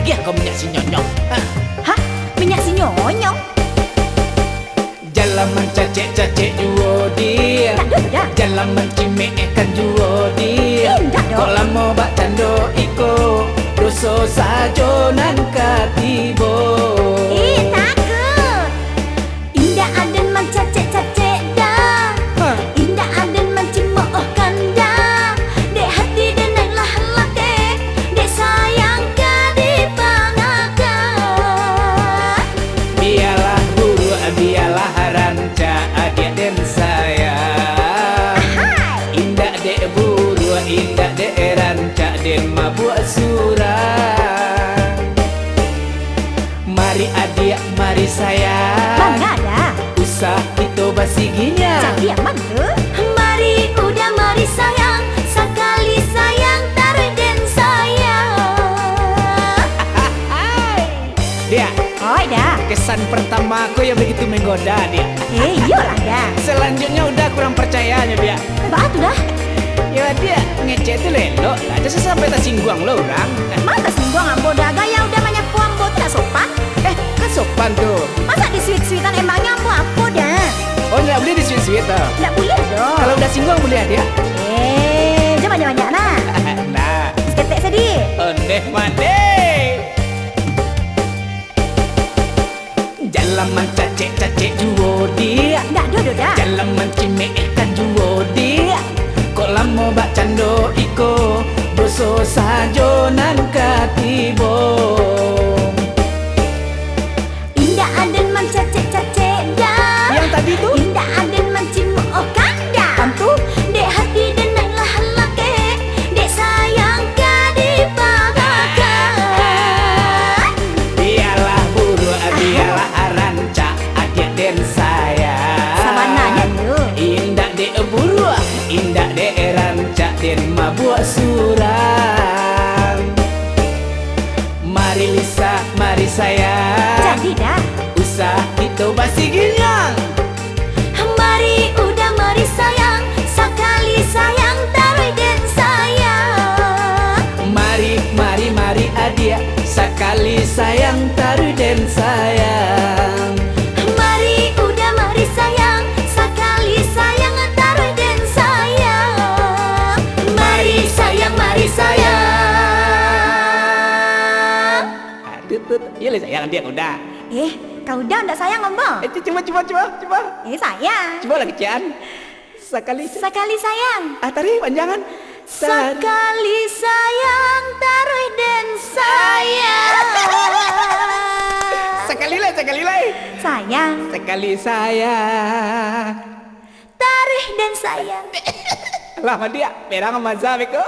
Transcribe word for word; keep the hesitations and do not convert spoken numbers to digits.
Iyo ko minyak si nyonyong. Ah. Hah? Minyak si nyonyong? Jalan mancacek-cacek juo dia. Indak doh, Da. Jalan mancimeehkan juo dia. Indak doh. Kok lamo bak cando iko, doso sajo nan ka tibo. Eh, takut. Indak aden mancacek-cacek, Da. Hah? Indak aden mancimohkan, Da. Dek hati den nan lah lateh, dek sayang ka dipangakan. Bialah buruak, bialah rancak, adiak den sayang. Ahai. Indak dek buruak, indak dek rancak, den mabuak surang. Mari adiak, mari sayang. Manga, Da. Usah kito basiginyang. Jadi aman tu. Mari uda, mari sayang, sakali sayang taruih den sayang. Diak. Oi, Da. Kesan pertama ko yang begitu menggoda, Diak. Eh, iyolah, Da. Selanjutnya uda kurang percayanyo, Diak. Baa tu, Da? Yo, Diak, ngecek tu elok lah. Jan sampai tasingguang lo urang. Ma tasingguang ambo, Da? Gaya uda manyapo ambo tu ndak sopan. Eh, kan sopan tu. Masa disuit-suitan, emangnya ambo apo, Da? Oh, ndak buliah disuit-suit tu? Ndak buliah doh. Kalau uda singguang buliah, Diak? Eh, jan banyak-banyak nah. Nah. Saketek sadi. Ondeh mandeh. Jalan mancacek-cacek juo, Diak. Ndak doh, doh, Da. Jalan mancimeehkan juo, Diak. Kok lamo bak cando iko, doso sajo nan ka tibo. Indak aden mancacek-cacek, Da. Yang tadi tu? Indak aden mancimohkan, Da. Tantu. Dek hati den nan lah lakeh, dek sayang ka dipagakan. Bialah buruak, bialah rancak, adiak den sayang. Sabananyo tu. Indak dek buruak, indak dek rancak, den mabuak surang. Mari Lisa, mari sayang. Jadi, Da. Usah kito basiginyang. Mari uda, mari sayang, sakali sayang taruih den sayang. Mari, mari, mari adiak, sakali sayang taruih den sayang. Mari uda, mari sayang, sakali sayang taruih den sayang. Mari sayang, mari sayang. Ah, tut, tut. Iyolah sayang, adiak uda. Eh, kau uda ndak sayang, ambo? Eh, cu-, cubo, cubo, cubo, cubo. Eh, sayang. Cubo lagi, Cian. Sakali sa- Sakali sayang. Ah, tarik panjangan. Tar- Sakali sayang, taruih den sayang. Sakali lai, sakali lai. Sayang. Sakali sayang. Taruih den sayang. Lah, mandi, ah. Berang maza beko.